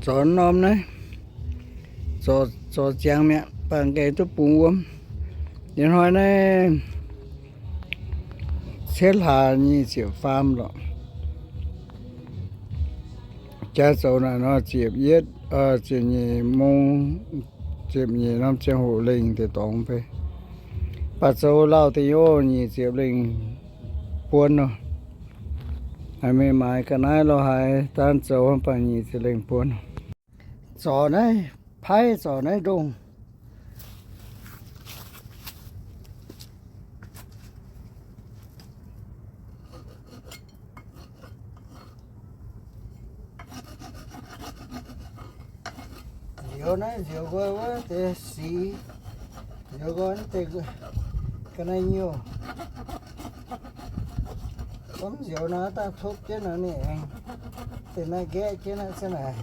Zorc norm naaiv, zorc, zorc ziangx mi'aqv, baac gengh duqv bungx wuom. Ih hnoi naaiv cietv hlaax nyic ziepc faam lorqc. Jaax zoux naaic nor ziepc yietv, ziepc nyeic mong, ziepc nyeic norm ziangh hoc lengh deix dorngx fai. Baac zoux lauh deix nyei oc, nyic ziepc lengh buon nor. Haiz meih maaiz ga'naaiv lo haaix daan zoux baac nyic ziepc lengh buon. Zorc naaiv, paaiv zorc naaiv ndongh. Nzioux naaiv nzioux nqoi wuov deix sic, nzioux nqoi naaiv deix ga'naaiv nyuoh. Gorngv nzioux nor daaih topv jienv nor ninh aengx deix naaiv nqaeqv jienv naaiv se naaic.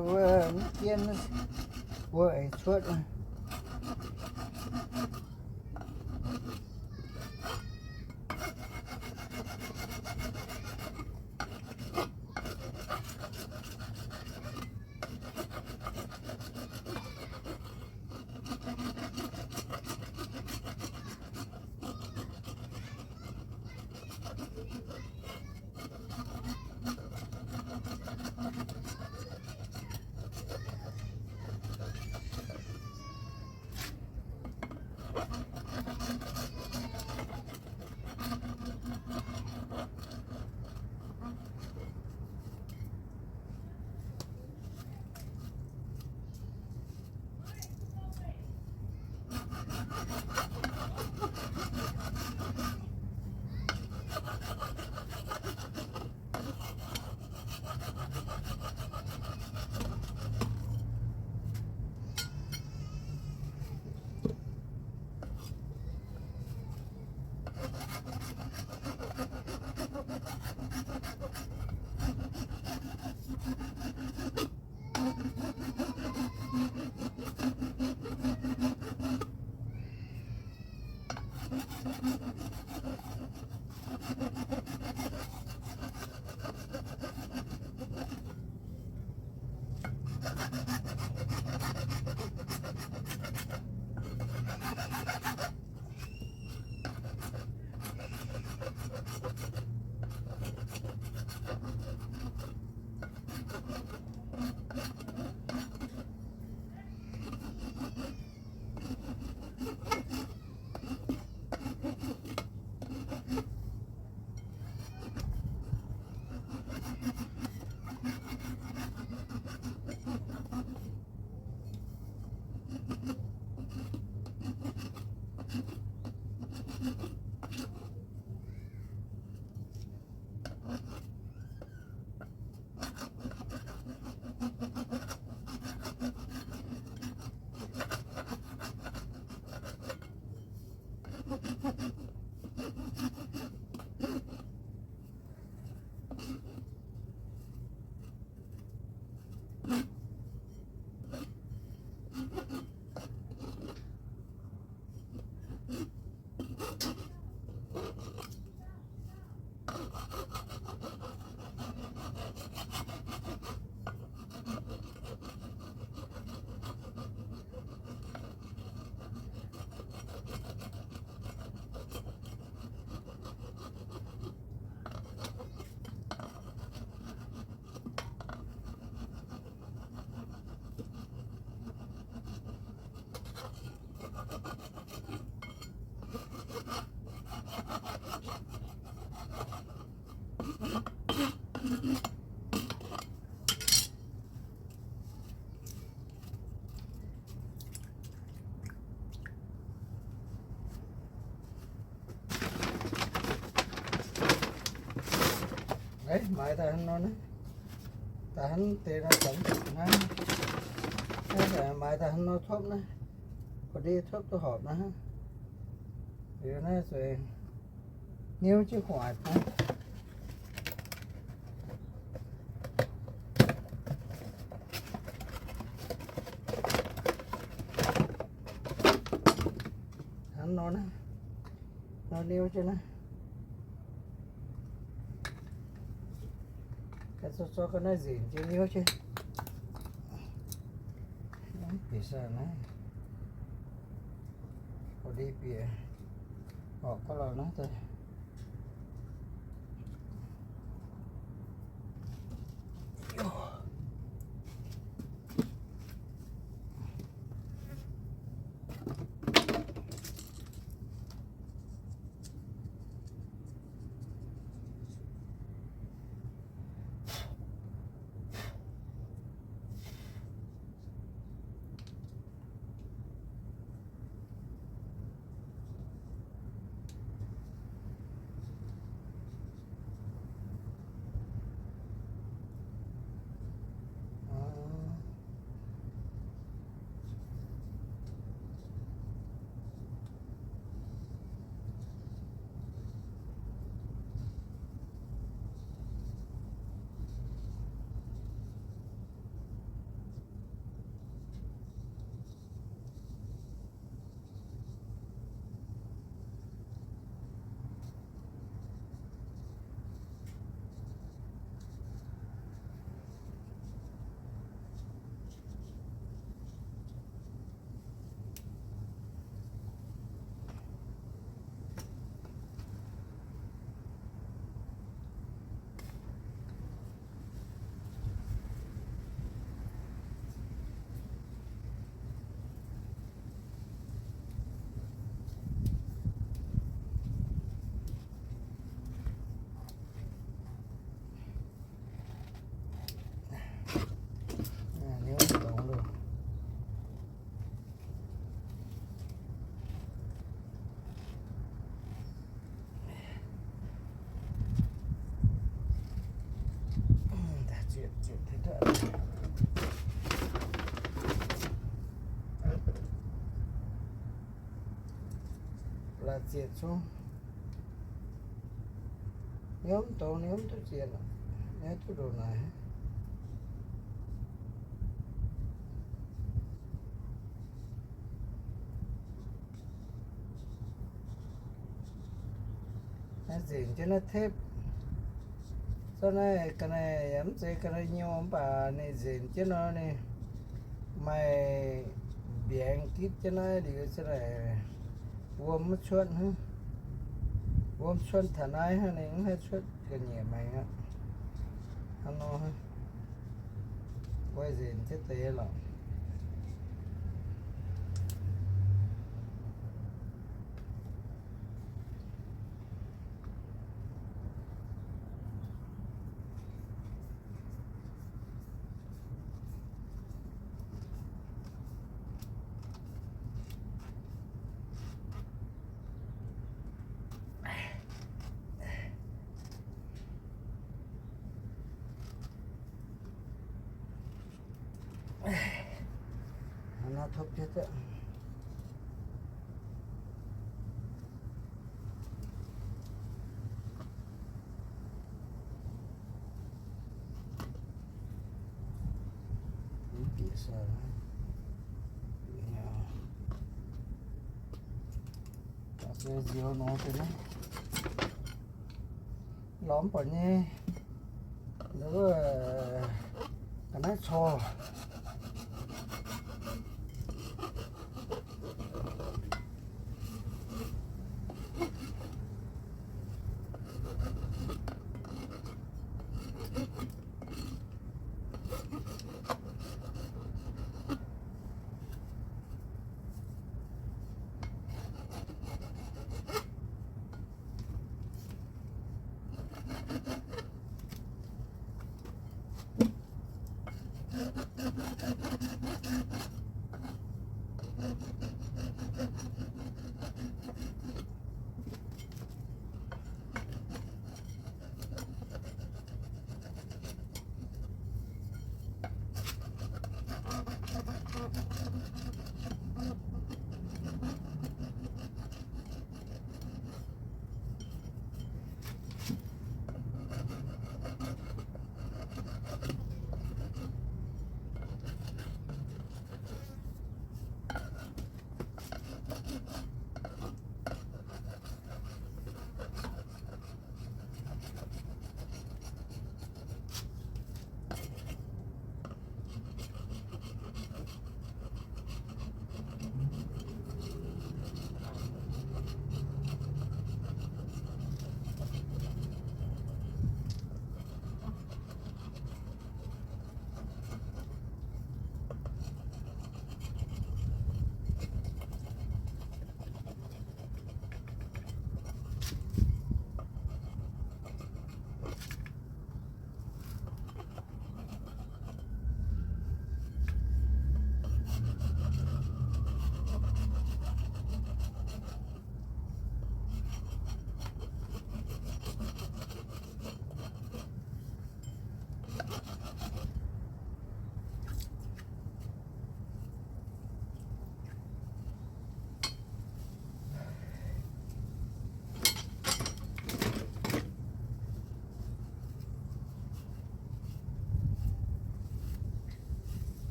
Wuov mv jienv wuov aengx cuotv. Maaiz daaih hnangv nor naaiv, daaih hnangv deix nor, hnangv, maaiz daaih hnangv nor topv naaiv, korv-liev topv duqv horpc naaiv. Liuz naaiv zuqc niuv jienv gu'nguaaic bung. Hnangv nor naaiv, nor niuv jienv naaiv. Ga'naaiv Zorqv, zorqv ga'naaiv nzenc jienv hnyouv jienv. Bieqc sai naaiv, o, bieqc horpc ga'lauh naaiv daaih. Laaix ziec cong. Nyiemv dongh nyiemv duqv ziec, nyiemv duqv ndongc naaic. Naaiv nzengc jienv naaiv tepv. Zorqv naaiv ga'naaiv yaac mv zeiz ga'naaiv nyouz mv baac ninh nzengc jienv nor ninh maaih mbiaengx gitv jienv naaiv liuz se naaic wuom mv cuotv hnangv. Wuom cuotv taux naaiv hnangv ninh mv haih cuotv ga'nyiec maengx aqv. Hnangv nor, wuov nzengc jienv deix lorqc. Naaiv topv jienv. Bieqc sai, nziou nor se naaiv lorz mv buatc nyei, wuov ga'naaiv cor.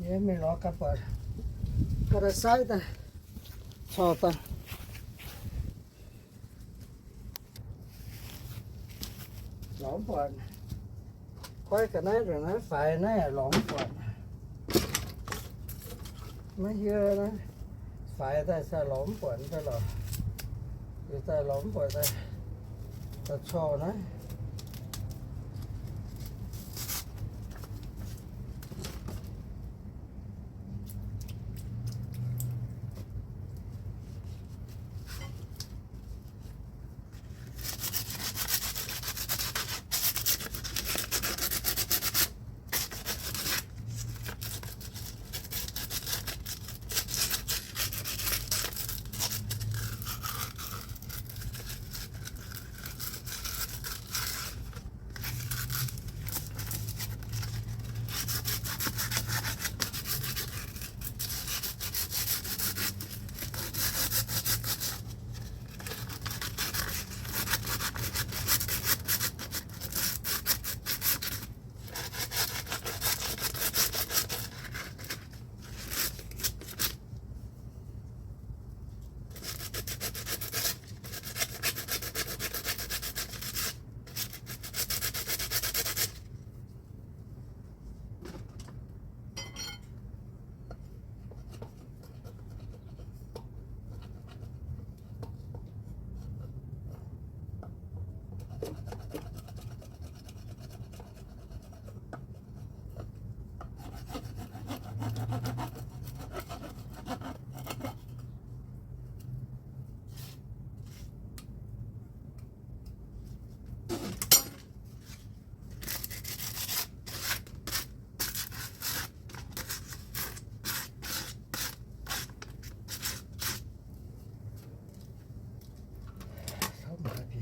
Mingh lorz ga'buatc, ga'daaih saaiv daaih, corc daaih. Lorz mv buatc. Koi ga'naaiv, ga'naaiv faix naaiv lorz mv buatc. Maiv hiuv naaiv faix daaih se lorz mv buatc daaih lorz. Liuz daaih lorz mv buatc daaih, daaih corc naaiv.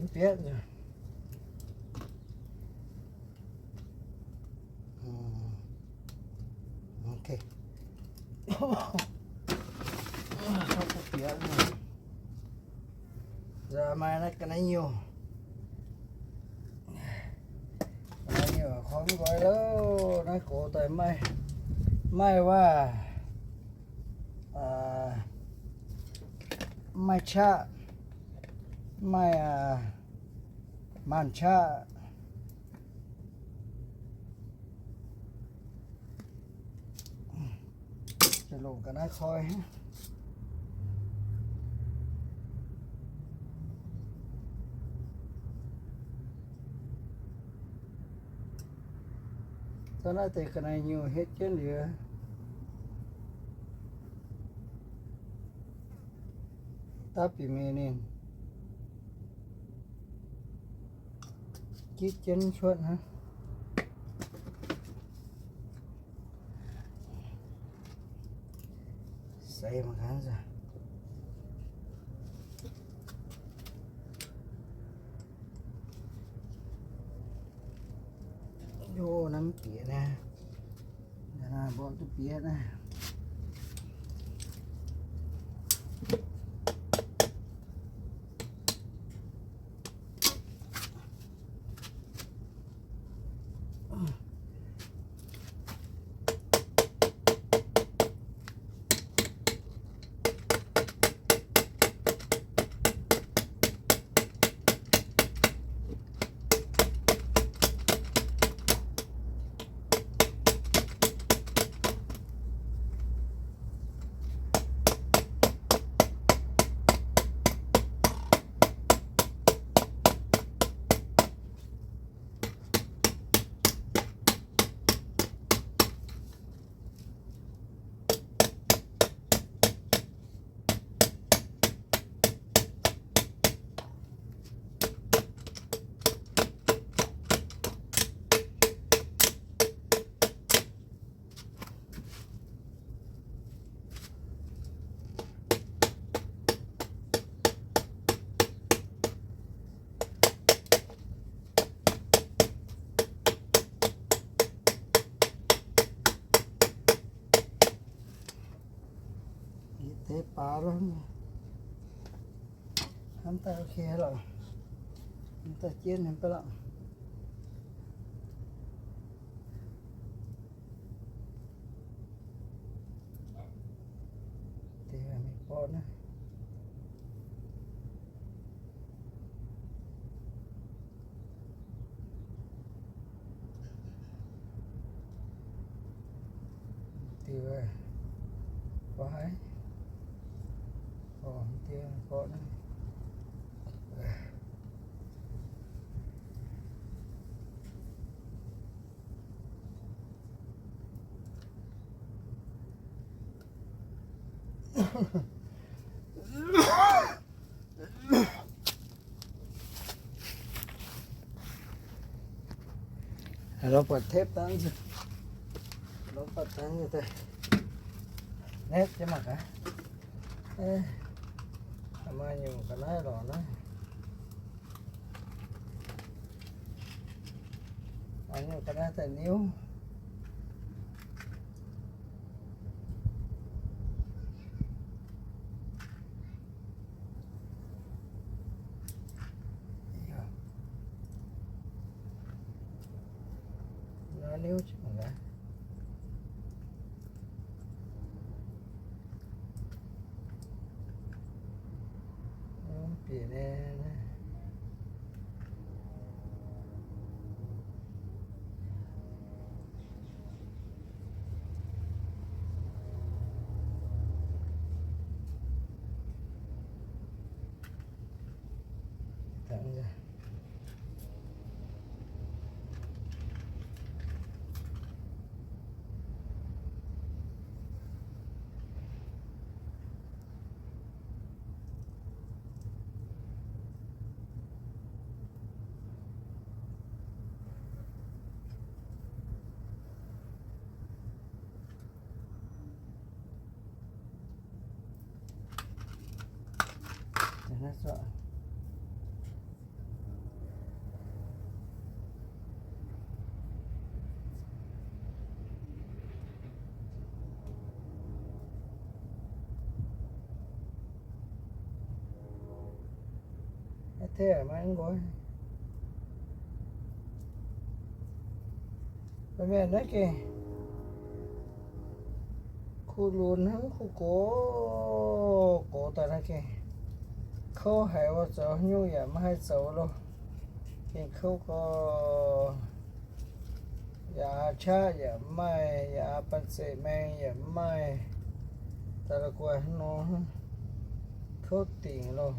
Mv bietv. Ok. Nzaa maaih naaiv ga'naaiv nyuoh. Ga'naaiv nyuoh koi mv nqoi lo. Naaiv gox daaih maaih, maaih waac, maaih qaqv, maaih maanh qaqv. Longc ga'naaiv koi. Za'naaiv deix ga'naaiv nyuoh hietv jienv liuz, dapv bieqc mingh ninh gitv jienv cuotv hnangv. Seix mangc gaax. Yo, naaiv mv bieqc naaiv. Mborqv duqv bieqc naaiv. Deix baac lorqc. Hnamv daaih ok lorqc. Hnamv daaih jienv hnamv daaih lorqc. Borqv naaiv. Diuh, borqv haic. Orv, diuh, borqv naaiv. Lorz buatc tepv dangv, lorz buatc dangv nyei daaih. Netv jienv mangc gaax. Maaih nyungc ga'naaiv lorz naaiv. Maaih nyungc ga'naaiv daaih niuv. Niuv jienv mangc gaax. Mv bieqc nyei. Maiv tengx maiv nqoi. Mienh naaiv gengh kuh lunx hnangv kuh gox, gox daaih naaiv gengh kouv haic, zoux nyungc yaac maiv haih zoux loh. Gengh kouv gorx, yaac qaqv yaac maiv maaih, yaac banh zeic maeng yaac maiv maaih, daaih la'guaih hnangv nor, kouv dingc loh.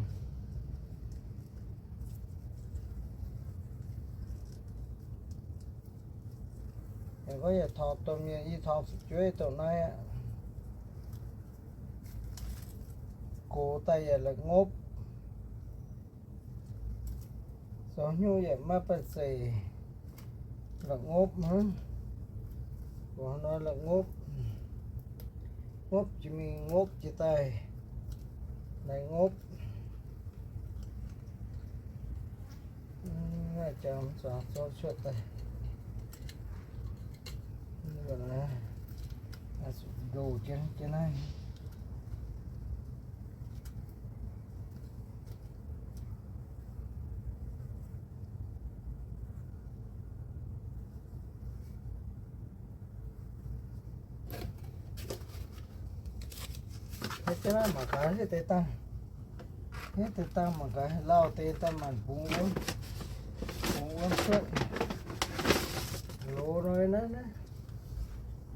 Yaac gorngv yietc torngx domh mienh i torngx fu'jueiv dongh naaiv aqv. Gox daaih yaac la'ngopv, zoux hnyouv yaac maiv banh zeic, la'ngopv hnangv. Gox nor la'ngopv, ngopv jiex mingh ngopv jiex daaih, la'ngopv. Naaiv jangx zuangx zorqv cuotv daaih. Ndoh jienv jienv naaiv. Haaix jienv naaiv mangc gaax, hietv deix dangh, hietv deix dangh mangc gaax, lauh deix daaih maanc bungx wuov, bungx wuov cuotv. Loz nor naaiv,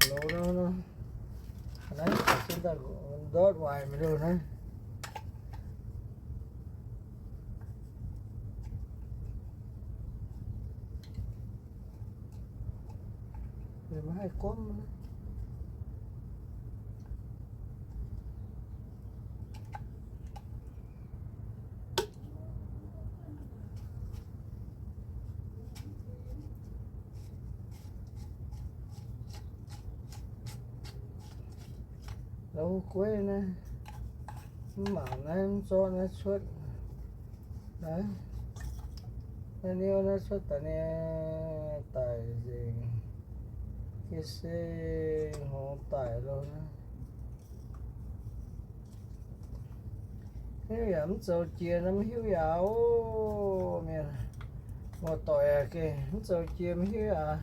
loz nor, naaiv sin daaih ndortv waaic mingh loh naaiv. Maiv haih gomv. La'guaih naaiv, mv mangc naaiv, mv zorqv naaiv cuotv. Naaiv, naaiv niouv naaiv cuotv daaih nyei daic nzengc. Ga'sie hngongx daic loh naaiv. Hiuv yaac mv zoux jiex, mv hiuv yaac oc. Mienh muoz-doic aac, gengh mv zoux jiex mv hiuv yaac.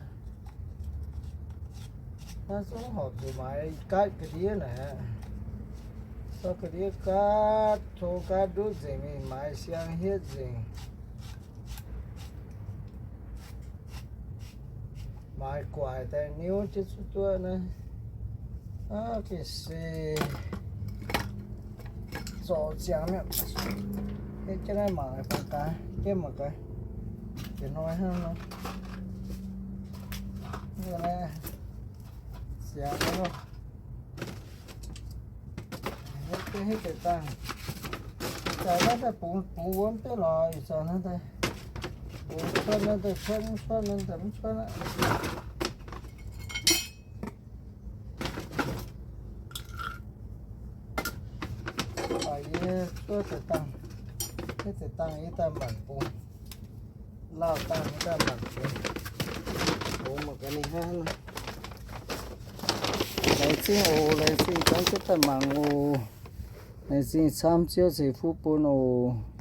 Naaiv zungv horpc zuqc maaiz gaatv ga'ndiev naaic aqv. Zorqv ga'ndiev gaatv, tong gaatv ndutv nzengc mingh, maaiz siang hietv nzengc. Maaiz guaix daaih niuv jienv zuqc duqv naaiv. Aav, gengh se zorc ziangx mi'aqv. Hietv jienv naaiv mangc, bun gaax jienv mangc gaax, yietc hnoi hnangv nor. Ziangx loh. Hietv deix dangh, ih zanc naaiv daaih bungx, bungx wuom deix lorz, ih zanc naaiv daaih bungx cuotv, naaiv daaih cuotv, mv cuotv, naaiv daaih mv cuotv aqv. Baac yie cuotv deix dangh, hietv deix dangh yie daaih maanc bungx. Lauh dangh yie daaih maanc bungx. Bungx mangc gaax ninh hnangv. Laengz zingh oc, laengz zingh zanv jienv daaih mangc oc. Laengz zingh camv, Ziouv ceix fuqv bun oc.